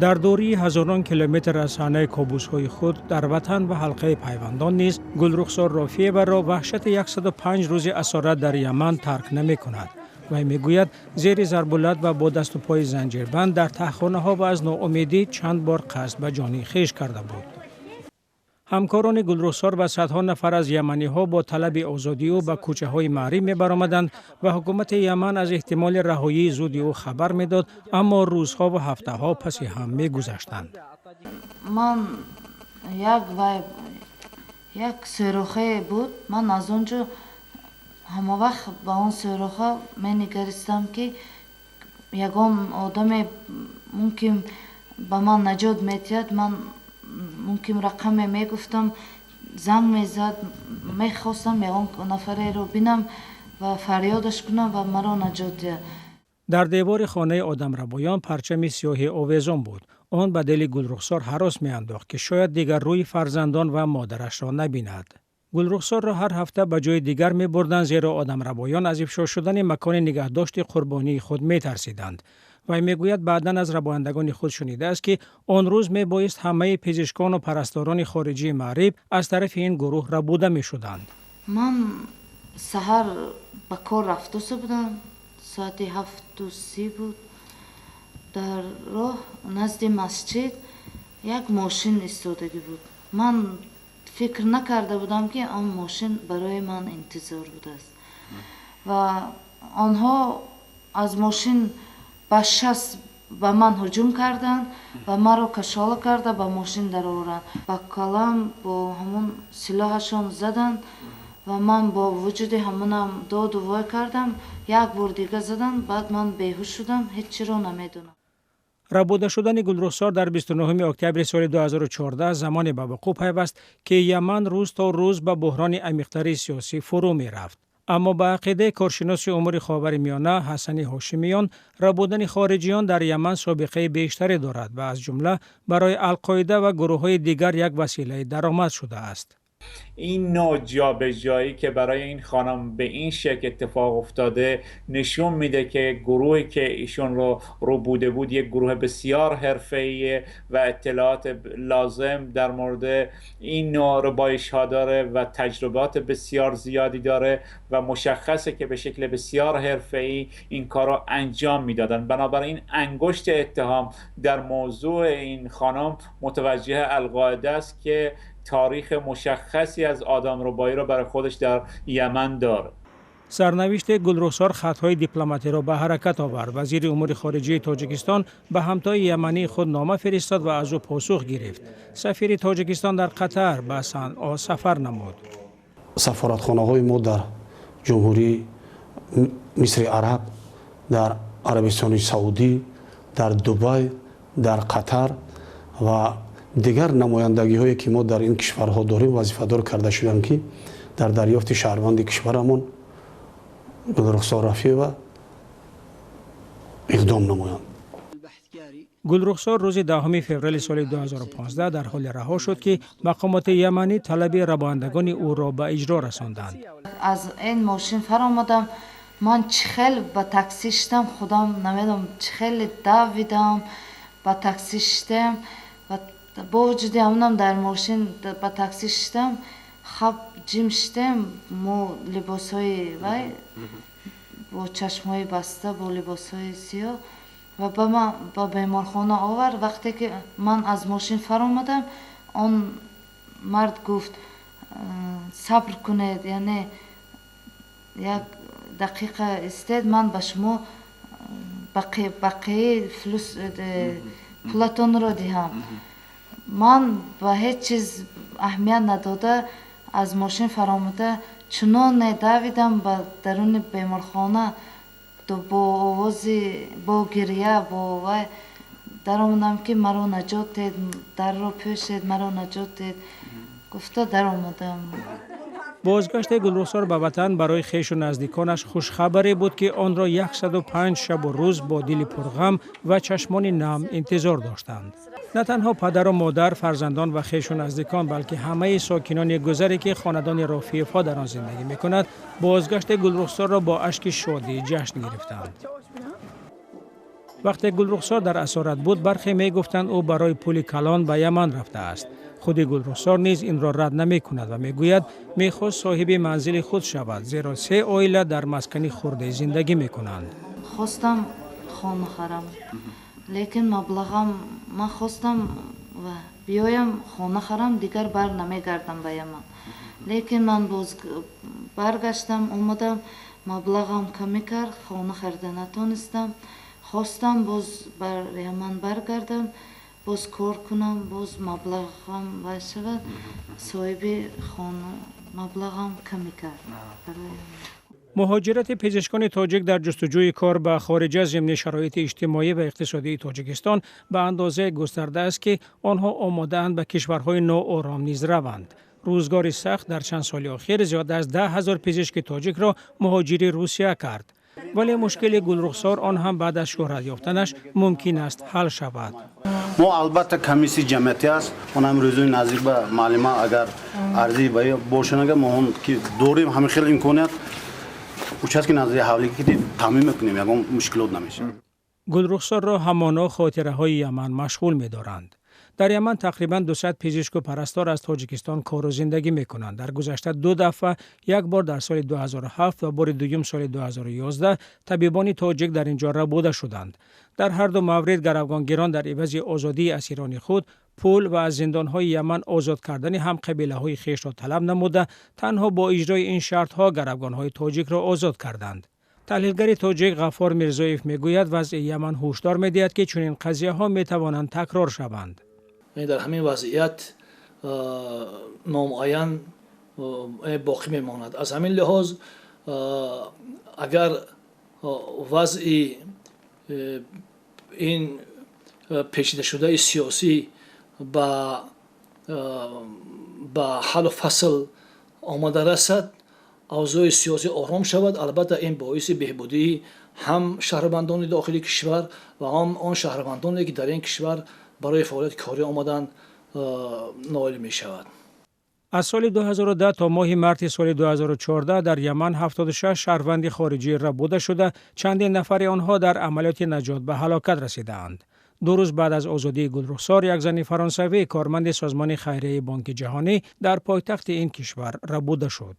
Дар дурии ҳазорон километр аз саҳнаи кобусҳои худ дар ватан ва ҳалқаи пайвандон низ Гулрухсор Рофиеваро ваҳшати 105 рӯзи асорат дар Яман тарк намекунад. Вай мегӯяд, зери зарбулат ва бо дасту пои занҷирбанд дар таҳхонаҳо ва аз ноумедӣ чанд бор қасд ба ҷони хеш карда буд. Ҳамкорони Гулрухсор ва садҳо нафар аз яманиҳо бо талаби озодии ӯ ба кӯчаҳои Маъриб мебаромаданд ва ҳукумати Яман аз эҳтимоли раҳоии зуди ӯ хабар медод, аммо рӯзҳо ва ҳафтаҳо паси ҳам мегузаштанд. Ман як вай, як сӯрохае буд, ман аз он ҷо ҳама вақт ба он сӯроха менигаристам, ки ягон одаме мумкин ба ман наҷот медиҳад. Ман мумкин рақаме мегуфтам, занг мезад, мехостам ягон нафареро бинам ва фарёдаш кунам ва маро наҷот диҳад. Дар девори хонаи одамрабоён парчами сиёҳи овезон буд. Он ба дили Гулрухсор ҳарос меандохт, ки шояд дигар рӯи фарзандон ва модарашро набинад. Гулрухсорро ҳар ҳафта ба ҷои дигар мебурданд, зеро одамрабоён аз ифшо шудани макони нигаҳдошти қурбонии худ метарсиданд. Вай мегӯяд, баъдан аз рабояндагони худ шунидааст, ки он рӯз мебоист ҳамаи пизишкону парасторони хориҷии Маъриб аз тарафи ин гурӯҳ рабуда мешуданд. Ман саҳар ба кор рафтоса будам, соати 7:30 буд. Дар роҳ назди масҷид як мошин истодагӣ буд. Ман фикр накарда будам, ки он мошин барои ман интизор будааст, ва онҳо аз мошин ба 60 ба ман ҳуҷум карданд ва маро кашола карда ба мошин дароварданд. Ба калам бо ҳамон силоҳашон заданд ва ман бо вуҷуди ҳамонам доду вой кардам. Як бор дига заданд, баъд ман беҳуш шудам, ҳеҷ чиро намедонам. Рабуда шудани Гулрухсор дар 29 октябри соли 2014 замоне ба вуқӯъ пайваст, ки Яман рӯз то рӯз ба буҳрони амиқтари сиёсӣ фурӯ мерафт. Аммо ба ақидаи коршиноси умури Ховари Миёна Ҳасани Ҳошимиён, рабудани хориҷиён дар Яман собиқаи бештаре дорад ва аз ҷумла барои Алқоида ва гурӯҳҳои дигар як василаи даромад шудааст. این نوع جابجایی که برای این خانم به این شکل اتفاق افتاده نشون میده که گروهی که ایشون رو ربوده بود یک گروه بسیار حرفه‌ایه و اطلاعات لازم در مورد این نوع ربایش ها داره و تجربات بسیار زیادی داره و مشخصه که به شکل بسیار حرفه‌ای این کار رو انجام میدادن. بنابراین انگشت اتهام در موضوع این خانم متوجه القاعده است که تاریخ مشخصی از آدم ربایی را برای خودش در یمن داره. Сарнавишти Гулрухсор хатҳои дипломатиро ба ҳаракат овард. Вазири умури хориҷии Тоҷикистон ба ҳамтои ямании худ нома фиристод ва аз ӯ посух гирифт. Сафири Тоҷикистон дар Қатар ба Санъо сафар намуд. Сафоратхонаҳои мо дар Ҷумҳурии Мисри Араб, дар Арабистони Саудӣ, дар Дубай, дар Қатар ва дигар намояндагиҳое, ки мо дар ин кишварҳо дорем, вазифадор карда шуданд, ки дар дарёфти шаҳрванди кишварамон Гулрухсор Рафиева иқдом намоянд. Гулрухсор рӯзи 10 феврали соли 2015 дар ҳоле раҳо шуд, ки мақомоти яманӣ талаби рабояндагони ӯро ба иҷро расонданд. Аз ин мошин фаромадам, ман чӣ хел ба таксӣ шидам, худам намедонам, чӣ хеле давидам, ба таксӣ шидам ва бо вуҷуди ҳамонам дар мошин ба таксӣ шидам, хаб ҷим шидем, мо либосҳои вай, бо чашмҳои баста, бо либосҳои сиёҳ ва ба ман ба беморхона овард. Вақте ки ман аз мошин фаромадам, он мард гуфт: «Сабр кунед, яъне як дақиқа истед, ман ба шумо бақияи пулатонро диҳам». Ман ба ҳеҷ чиз аҳамият надода аз мошин фаромада, чуноне давидам ба даруни беморхона, бо овози, бо гиря, бо вай даромадам, ки маро наҷот диҳед, дарро пӯшед, маро наҷот диҳед гуфта даромадам. Бозгашти Гулрухсор ба ватан барои хешу наздиконаш хушхабаре буд, ки онро 105 шабу рӯз бо дили пурғам ва чашмони нам интизор доштанд. На танҳо падару модар, фарзандон ва хешу наздикон, балки ҳамаи сокинони гузаре, ки хонадони Рофиевҳо дар он зиндагӣ мекунад, бозгашти Гулрухсорро бо ашки шодӣ ҷашн гирифтанд. Вақте Гулрухсор дар асорат буд, бархе мегуфтанд, ӯ барои пули калон ба Яман рафтааст. Худи Гулрухсор низ инро рад намекунад ва мегӯяд, мехост соҳиби манзили худ шавад, зеро се оила дар маскани хурде зиндагӣ мекунанд. Хостам хона харам, лекин маблағам, ман хостам ва биёям, хона харам, дигар бар намегардам ба Яман. Лекин ман боз баргаштам, омадам, маблағам камӣ кард, хона харида натонистам. Хостам боз бар Яман баргардам, боз кор кунам, боз маблағам вай шавад, соҳиби хона, маблағам камӣ кард. Муҳоҷирати пизишкони тоҷик дар ҷустуҷӯи кор ба хориҷа зимни шароити иҷтимоӣ ва иқтисодии Тоҷикистон ба андозае густарда аст, ки онҳо омодаанд ба кишварҳои ноором низ раванд. Рӯзгори сахт дар чанд соли охир зиёда аз 10 000 пизишки тоҷикро муҳоҷири Русия кард. Вале мушкили Гулрухсор, он ҳам баъд аз шӯҳрат ёфтанаш, мумкин аст ҳал шавад. Мо албатта комиссияи ҷамъиятӣ аст, он ҳам рӯзои наздик ба маълима агар арзӣ бошанд, агар мо он ки дорем ҳамин хел имконият, участки назди ҳавлӣ ки таъмин мекунем, ягон мушкилот намешавад. Гулрухсорро ҳамоно хотираҳои Яман машғул медоранд. Дар Яман тақрибан 200 пизишку парастор аз Тоҷикистон кору зиндагӣ мекунанд. Дар гузашта ду дафъа, як бор дар соли 2007 ва бори дуюм соли 2011, табибони тоҷик дар ин ҷо рабуда шуданд. Дар ҳар ду маврид гаравгонгирон дар ивази озодии асирони худ пул ва аз зиндонҳои Яман озод кардани ҳамқабилаҳои хешро талаб намуда, танҳо бо иҷрои ин шартҳо гаравгонҳои тоҷикро озод карданд. Таҳлилгари тоҷик Ғаффор Мирзоев мегӯяд, вазъи Яман ҳушдор медиҳад, ки чунин қазияҳо метавонанд такрор шаванд. Дар ҳамин вазъият номуайян боқӣ мемонад. Аз ҳамин лиҳоз, агар вазъи ин печидашудаи сиёсӣ ба ҳаллу фасл омада расад, авзои сиёсӣ ором шавад, албатта, ин боиси беҳбудии ҳам шаҳрвандони дохили кишвар ва ҳам он шаҳрвандоне, ки дар ин кишвар барои фаъолияти корӣ омаданд, ноил мешавад. Аз соли 2010 то моҳи марти соли 2014 дар Яман 76 шаҳрванди хориҷӣ рабуда шуда, чандин нафари онҳо дар амалиёти наҷот ба ҳалокат расидаанд. 2 рӯз баъд аз озодии Гулрухсор, як зани фаронсавӣ, корманди созмони хайрияи Бонки Ҷаҳонӣ, дар пойтахти ин кишвар рабуда шуд.